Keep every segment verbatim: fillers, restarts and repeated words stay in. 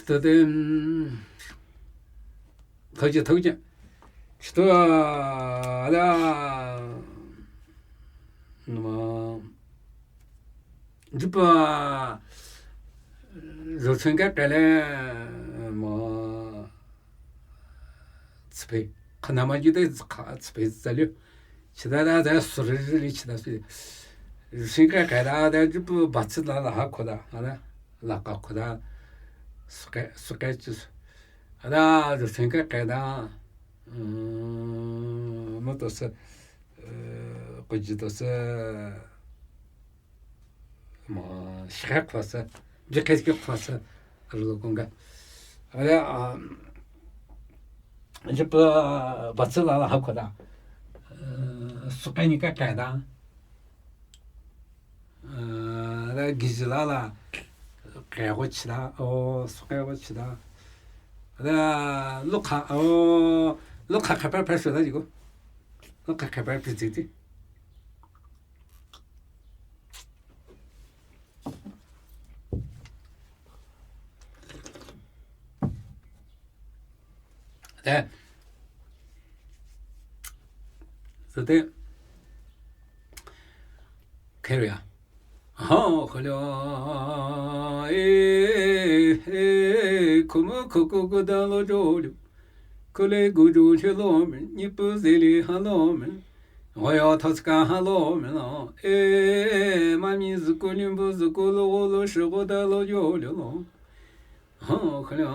Tüte, thokje, thokje. Shito, ada, nama, jipa, zochun ka kale, ma, tsipe, kanama jide, tsipe, tsalyo. Chida da, da, suri, suri, chida, suri. Zochun ka kale, da, jipa, batsi la, la, ha, koda, ada. Laka koda, suke, suke chus. Ada, zochun ka kale da, mm, mo tose, eh, kuji tose, mo, shike kwase, jike shike kwase, arlo konga. Ada, ah, jipa, batsi la la ha koda, eh, suke ni ka kale da. Eh, da gizila la, kego chida, o, sukego chida. Da, lokha, o, lokha kapa pa shida jigo. Lokha kapa pa ziti. Te. Te. Carry on. Ha, khalya, eh, eh, kuma kuku kuda lo jolyo. Kule guju chelo me, nipu zeli halo me. Oya taska halo me la. Eh, mami zuku limbu zuku lo lo shigo da lo jolyo lo. Ha, khalya,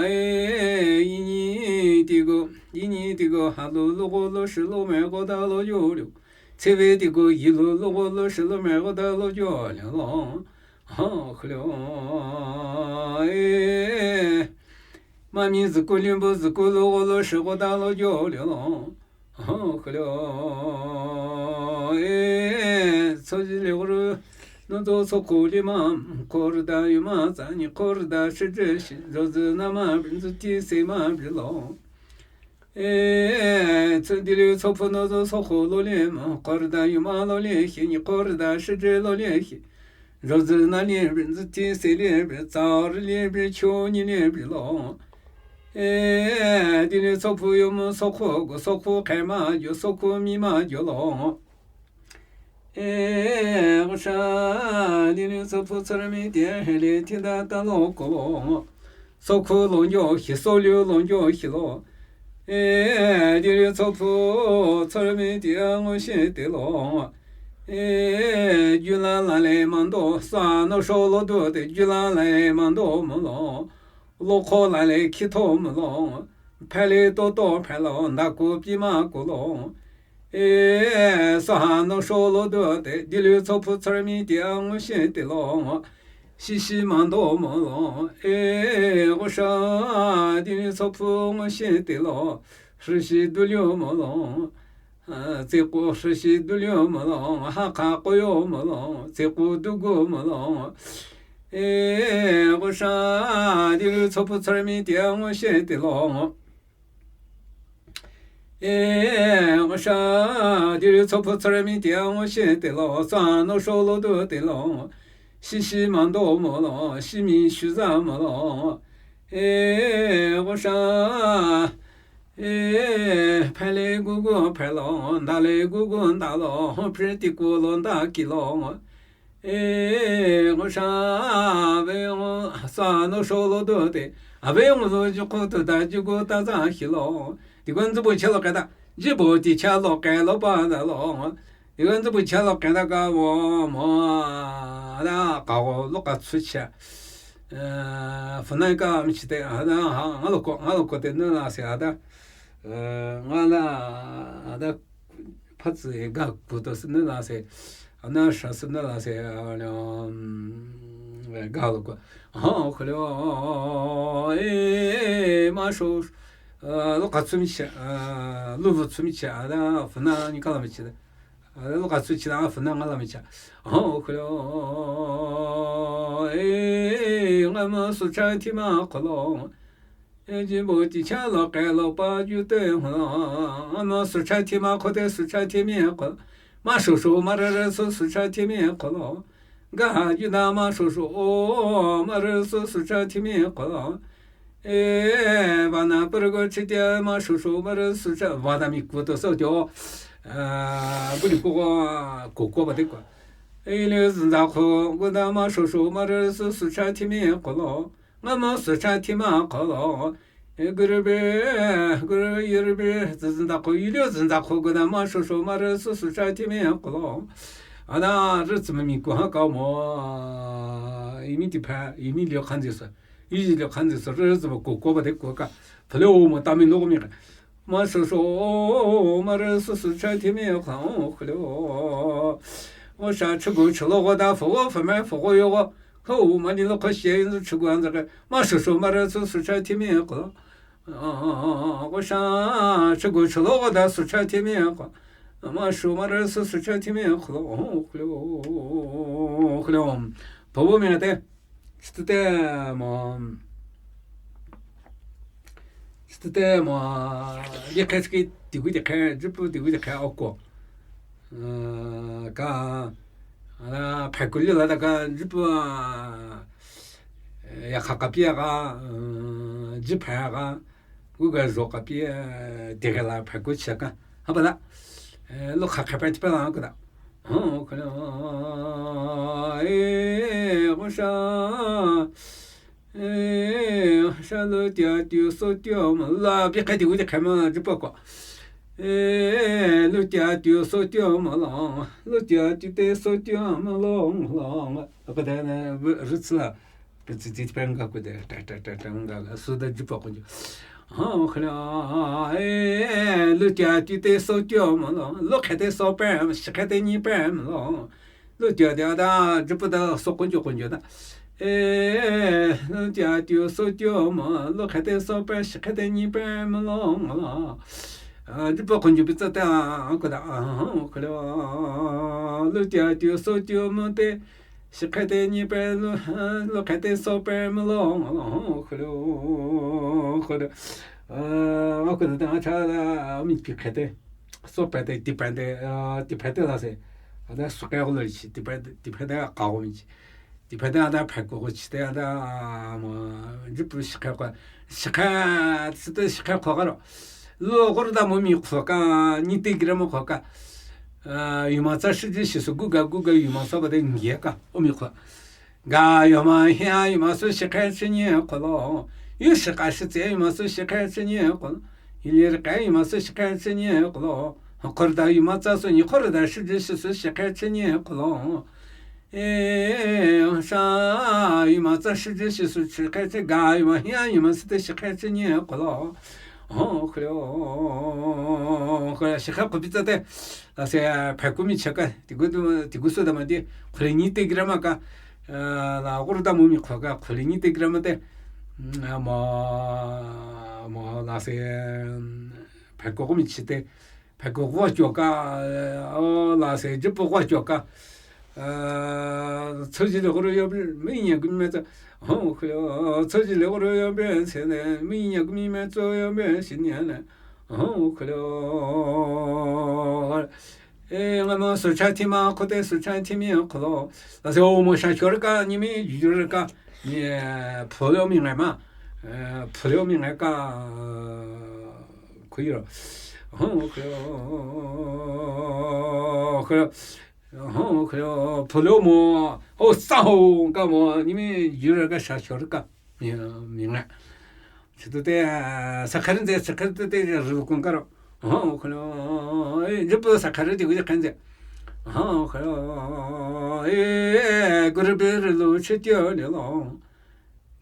eh, ini tigo, ini tigo, halo lo lo shilo me go da lo jolyo. Tseve tigo, yilo lo lo shilo me go da lo jolyo lo. Ha, khalya, eh, mami zuku limbu zuku lo lo shigo da lo jolyo lo. Ha, khalya, eh, tsoji le goro, nozo tsokho le ma, korda yuma tsani korda shije shi, jozi nama brinzi ti se ma brilo. Eh, tsodili tsopho nozo tsokho lo le ma, korda yuma lo le shi, ni korda shije lo le shi. Jozi na le brinzi ti se le bri, tsao le bri, cho ni le brilo. Eh, dili tsophu yomu tsokhu gu tsokhu khaima jo tsokhu mima jo lo. Eh, gusha, dili tsophu tsurmi tia hele tinda ta lo ko lo. Tsokhu longjo hi, tsolyu longjo hi lo. Eh, dili tsophu tsurmi tia ngushi te lo. Eh, jula la le mando, sa no sho lo du te, jula la le mando mo lo. Lokho la le khitho mo lo, phele toto phelo, ndaku pima ko lo. Eh, saha no sho lo du te, dili tsophu tsurmi tia ngushi te lo. Shishi mando mo lo, eh, gusha, dili tsophu ngushi te lo. Shishi dulyo mo lo. Tseku shishi dulyo mo lo, hakha koyo mo lo, tseku dugu mo lo. Eh, gusha, dili tsophu tsurmi tia ngushi te lo. Eh, gusha, dili tsophu tsurmi tia ngushi te lo, sa no sho lo du te lo. Shishi mando mo lo, shimi shuza mo lo. Eh, gusha, eh, phele gugu phelo, ndale gugu ndalo, phre tiku lo ndaki lo. Eh, gusha, ve ngo, sa no sho lo du te, ave ngo lo ju ko tu da ju gu ta za hi lo. Ti gu nzu bu che lo ka da, ji bu ti cha lo ka lo ba da lo. Ti gu nzu bu che lo ka da ka wo mo, da ka wo lo ka tsu cha. Eh, fana ka mi chi te, ada, ha, nga lo ko, nga lo ko te ne la se, ada. Eh, nga la, ada, pha tsi ga ku to se ne la se, ana sha se ne la se, a, mm, ga lo ko. Ha, ko lo, eh, ma sho, eh, lo ka tsu mi cha, eh, lo bu tsu mi cha, ada, fana ni ka la mi chi te. Lo ka tsu chi la, fana nga la mi cha. Ho, khlo, eh, nga ma su cha ti ma khlo. Eh, ji bo ti cha lo ke lo pa ju te ho. Nga ma su cha ti ma kho te su cha ti mi kho. Ma shu shu ma re re su su cha ti mi kho lo. Ga ha yu na ma sho sho o, ma rü su su cha ti mi ko lo. E, va na pü rü go chi tia ma sho sho ma rü su cha, va da mi ku to so jo. A, bu li ko ko ko ba de ko. E, le zin da ko, gu da ma sho sho ma rü su su cha ti mi ko lo. Nga ma su cha ti ma ko lo. E, gürübe, gürübe, yürübe, zin da ko, yu le zin da ko, gu da ma sho sho ma rü su su cha ti mi ko lo. A da, rü zi ma mi ko ha ka mo. Imi ti pa, imi le khan zi sa. Iji le khan zi sa, rü zi ma ko ko ba de ko ka. Pale o mo ta mi no ko mi ka. Ma sho sho, ma rü su su cha ti mi ko lo. O sha chi gu chi lo go da fo go fo me fo go yo go. Ho, ma ni lo ko xie yin zu chi gu an za ka. Ma sho sho ma rü su su cha ti mi ko lo. A, a, a, a, a, ko sha, chi gu chi lo go da su cha ti mi ko. Ma sho ma rü su su cha ti mi ko lo. Ho, ko lo, ko lo. Pa bu mi te. Chi te te mo. Chi te te mo. Ye khe ski ti gu ti khe, ju pu ti gu ti khe o ko. Ka, a, pha ku li la da ka, ju pu, a, ya kha ka pi ya ka, e, ji pha ya ka, gu ga zo ka pi, e, de ga la pha ku chi ka. Ha ba la. E, lo kha kha pa ti pa la ko da. O, ko lo, e, ko sha. E, sha lo tia tiu so tiu ma la, bi kha ti gu ti kha ma, ju pa ko. E, lo tia tiu so tiu ma la, lo tia tiu te so tiu ma la, la. Ko da na, rü zi la. Pe zi zi pe nga ko de, ta, ta, ta, ta, nga la, su da ju pa ko ju. Ha, ko lo, e, lo tia tiu te so tiu ma la, lo kha te so pe, shi kha te ni pe ma la. Lo tia tia da, ju pa da so ko ju ko ju da. E, lo tia tiu so tiu ma, lo kha te so pe, shi kha te ni pe ma la, nga la. A, ju pa ko ju pi za ta, ko da, a, ko lo. Lo tia tiu so tiu ma te, shi kha te ni pe lo, lo kha te so pe ma la, nga la, ko lo, ko lo. A, ko da ta cha da, mi pi kha te. So pa te, ti pa te, a, ti pa te la se. A da su kha ko lo chi, ti pa te, ti pa te ka ko mi chi. Ti pa te a da pha ko ko chi te a da, a, mo, ju pu shi kha ko. Shi kha, si te shi kha ko ka lo. Lo ko da mo mi ko ka, ni te gira mo ko ka. A, yu ma za shi ji shi su gu ga gu ga yu ma sa ba de ngi ka, o mi ko. Ga yu ma hia yu ma su shi kha chi ni ko lo. Yu shi ka shi zi yu ma su shi kha chi ni ko lo. Yu li ri ka yu ma su shi kha chi ni ko lo. Ko da yu ma za su ni ko da shi ji shi su shi kha chi ni ko lo. E, sha, yu ma za shi ji shi su shi kha chi ga yu ma hia yu ma su te shi kha chi ni ko lo. O, ko lo, ko lo, shi kha ko pi za te. La se, pha ku mi cha ka, ti gu, ti gu su da ma ti, ko le ni te gira ma ka. A, la ko da mo mi ko ka, ko le ni te gira ma te. Mm, a, mo, mo, la se, mm, pha ko ko mi chi te. Pha ko ko wa cho ka, a, la se, ju po ko wa cho ka. A, cho ji le ko ro yo bi, mi nya gu mi ma cho. Ho, ko lo, cho ji le ko ro yo bi, se ne, mi nya gu mi ma cho yo bi, si nya ne. Ho, ko lo. E, nga mo su cha ti ma, ko te su cha ti mi, ko lo. La se, o mo sha cho ka, ni mi, ju ka. Ni, e, pho lo mi nga ma. E, pho lo mi nga ka, ko yo. Ho, ko lo. Ko lo. Ho, ko lo. Pho lo mo. O sa ho, ka mo, ni mi, ju ka sha cho ka. Mi, mi nga. Chi tu te, a, sa kha ri nze, sa kha ri te, te, ri lo kun ka ro. Ho, ko lo, e, ju pu sa kha ri ti gu ji kha nze. Ho, ko lo, e, gu ri bi ri lo chi ti li lo.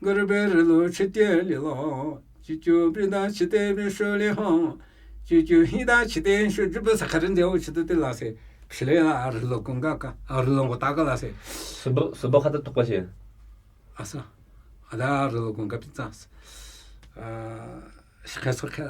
Gu ri bi ri lo chi ti li lo. Chi chu bi da chi te bi shu li ho. Chi chu hi da chi te shu ju pu sa kha ri nze o chi tu te la se. Phi le la ri lo kun ka ka. A ri lo ko ta ka la se. Sabo, sabo kha ta to kwa se. Asa, a da ri lo kun ka pi tsa. A, shi kha so kha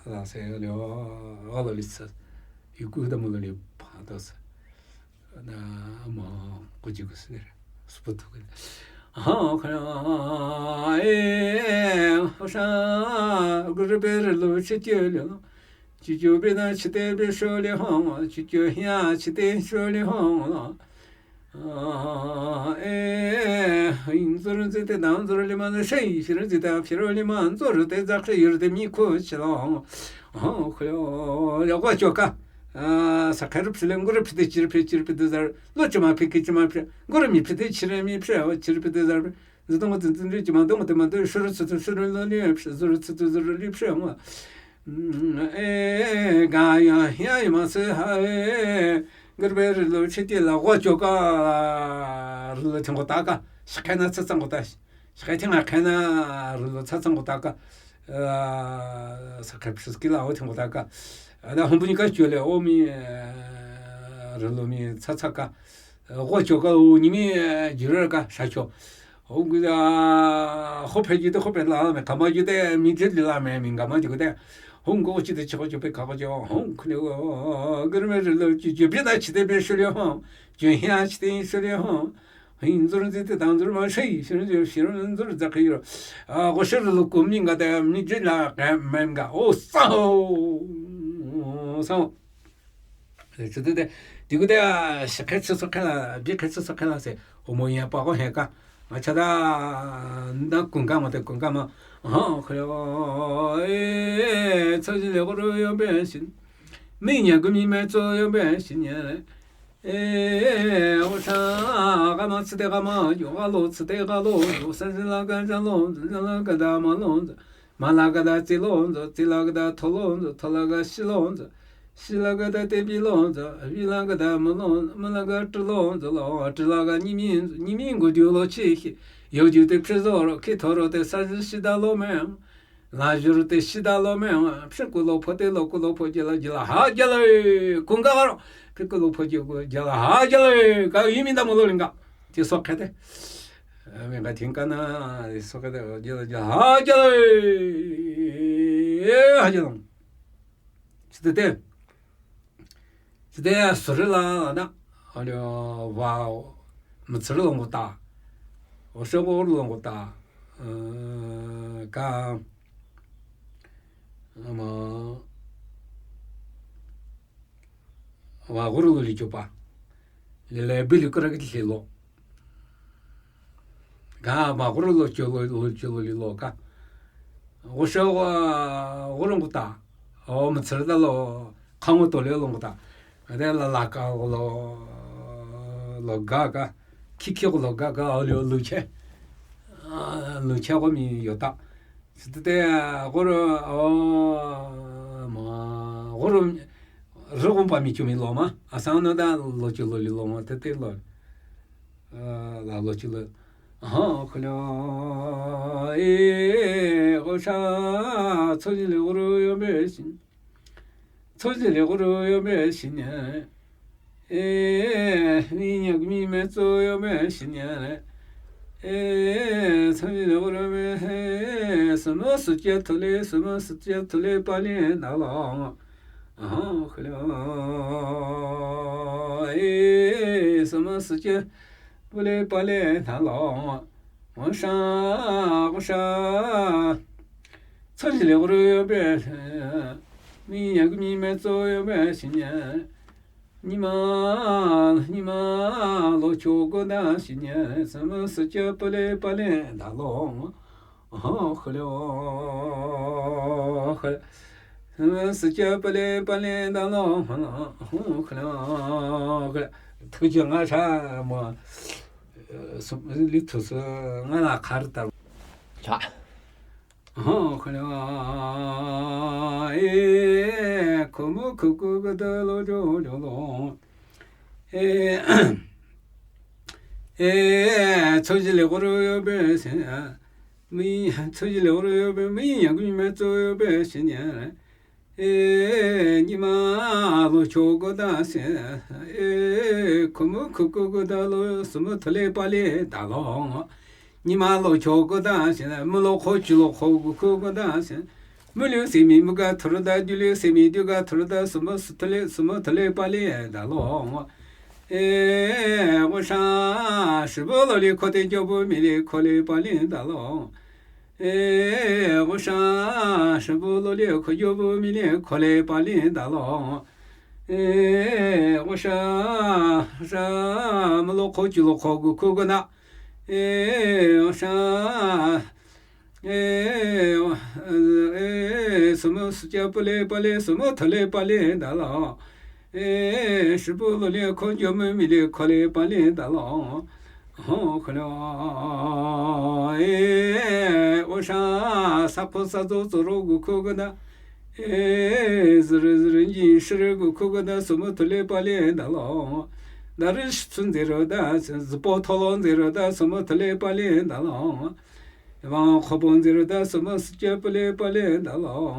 la se leo, o lo li sa. Yu ku da mo lo li pa da sa. Da mo ku ji ku se. Spo tu ku. Ha, ka, e, o sha, gu ri bi ri lo chi ti li lo. Chi chu bi da chi te bi shu li ho, chi chu hia chi te shu li ho. A, Hei, nzorü nzite dang nzorü lima nzorü shei, shirü nzite firü lima nzorü te zakre yürü te mi ko chilo. Oh, khlo, ya kwa choka. Ah, sakharü phile ngorü phite chirü phi chirü phi de zar. Lo chima phi ki chima phi. Ngorü mi phite chirü mi phi, chirü phi de zar. Zidong zin zin ri chima dong te ma de shurü tsu tsu shurü lo li phi, zurü tsu tsu zurü li phi ma. Eh, ga ya, ya, ya ma se ha, eh, gürbe rilo chiti la kwa choka, rilo tingko taka. Shikena tsatsang kota. Shikena tingakena rilo tsatsang kota ka. Eh, sakhe psiskila o tingko taka. Ada humbuni ka chole o mi, eh, rilo mi tsatsaka. Eh, kwa choka o nimi, eh, jure ka shacho. Ho gida, ho phe jite, ho phe la me, kama jite, mi jit la me, mi kama jite. Ho ngo chite, cho cho pe ka cho. Ho kne o, gürme rilo chi, chi, bi da chite, bi shule ho. Chi hia chite, shule ho. Hei, nzorü nzite dang nzorü ma shei, shirü nzorü, shirü nzorü zakhe yürü. Ah, go shirü lo ko mi nga de, mi jit la ka, me nga. O, sao. Sao. Chitete, tigute, shakhe chusakhe la, bikhe chusakhe la se, omoya pa ko heka. Achada, na kunga ma te kunga ma. Ha, khre, eh, tsa ji le ko ro yo be shin. Mi nya gu mi me tso yo be shin ya le. Eh, o cha, ga ma tsi te ga ma, yo ga lo tsi te ga lo, yo sa ji la ga ja lo, ja la ga da ma lo. Mala gada tsi lonzo, tsi la gada tho lonzo, tho la ga shi lonzo, shi la gada te bi lonzo, bi la gada mo lonzo, mo la ga tri lonzo lo, tri la ga nyi mi, nyi mi ngu diu lo chi hi, yo diu te pri zo ro, ki tho ro te sa ji shi da lo me, la ju ro te shi da lo me, pri ku lo pho te lo ku lo pho je la je la ha je la, ku nga ro, pri ku lo pho je ku je la ha je la, ka yi mi da mo lo linga, ti so khe te. Ame ka ting ka na, so ka de, ja, ja, ha, ja, eh, ha, ja. Sitete. Sitete, suri la, na. Alio, wa, mtsuri lo ngota. Osho go lo ngota. Eh, ka, ama, wa guru lo li chopa. Lele bili kura ki lo. Ka ma guru lo cho lo, lo cho lo li lo ka. Gusho wa guru nguta. O mtsarda lo khango to le lo nguta. Ade la la ka lo, lo ga ka. Ki ki lo ga ka o lo lu che. Ah, lu che ko mi yo ta. Sitete guru o ma guru ru gumpa mi chu mi lo ma. Asang no da lo cho lo li lo ma tete lo. La lo chi lo. Ha, khlo, e, go sha, tso ji le guru yo be shin. Tso ji le guru yo be shin ya. E, mi nya mi me tso yo be shin ya. E, tso ji le guru be, he, sama su che to le, sama su che to le pa le da lo. Aha, khlo, e, sama su che, pule pale na lo, wa sha, wa sha. Tso ji le guru yo be, mi ya mi me tso yo be shin ya. Ni ma, ni ma lo cho go da shin ya. Sama su che pule pale na lo. Ho, khlo, khlo. Sü cha pale pale da lo, ho, khlo, khlo. Thu cha nga cha ma, eh, su, li thu su nga la khar ta. Cha. Ho, khlo, eh, kumu kuku ga da lo jo jo lo. Eh, eh, tso ji le guru yo be se, ah. Mi, tso ji le guru yo be, mi ya gu me tso yo be shin ya. E, ni ma lo cho go da se, e, kumu kuku go da lo, sumu thole pale da lo. Ni ma lo cho go da se, mu lo kho chu lo kho gu ku go da se. Mu liu se mi mu ga thur da, du liu se mi du ga thur da, sumu thole, sumu thole pale da lo. E, wa sha, shi bu lo li kho te jo bu mi li kho li pa li da lo. E, wa sha, shi bu lo li kho jo bu mi li kho li pa li da lo. E, wa sha, sha, mu lo kho chu lo kho gu ku gu na. e, o sha, e, e, sümü sücha pale pale, sümü thale pale dalo. E, shipu lole ko jomü mile kole pale dalo. Ho kole, e, o sha, sakho sazo zoro guko gada. E, zürü zürü nji shirü guko gada, sümü thale pale dalo. Darü shitsun zero da, züpo tholo zero da, sümü thale pale dalo. Vang khobon zero da, sümü sücha pale pale dalo.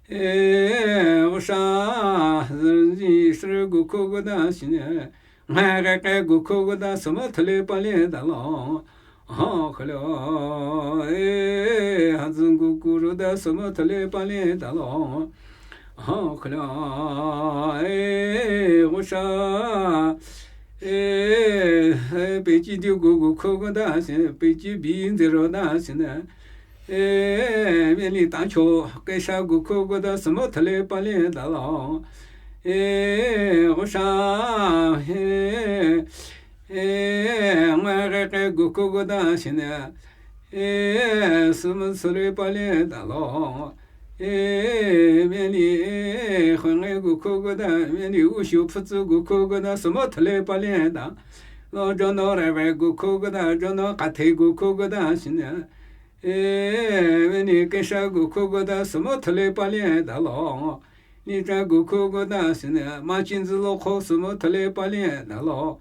E, o sha, zürü nji shirü guko gada shine. Nga ga ga guko gada, sümü thale pale dalo. Ha kole, e, hazün guko roda, sümü thale pale dalo. Ha kole, e, o sha, e, e, pechi di gu guko gada shine, pechi bi zero da shine. E, meli tacho, kesha guko gada, sümü thale pale dalo. E, o sha, e, e, nga ga ga guko gada shine. E, sümü thale pale dalo. E, meli, e, khwe nga guko gada, meli ushu pfütsü guko gada, sümü thale pale da. Lo jono re we guko gada, jono kathe guko gada shine. E, meli kesha guko gada, sümü thale pale dalo. Ni cha guko gada shine, ma chin zü lo kho, sümü thale pale dalo.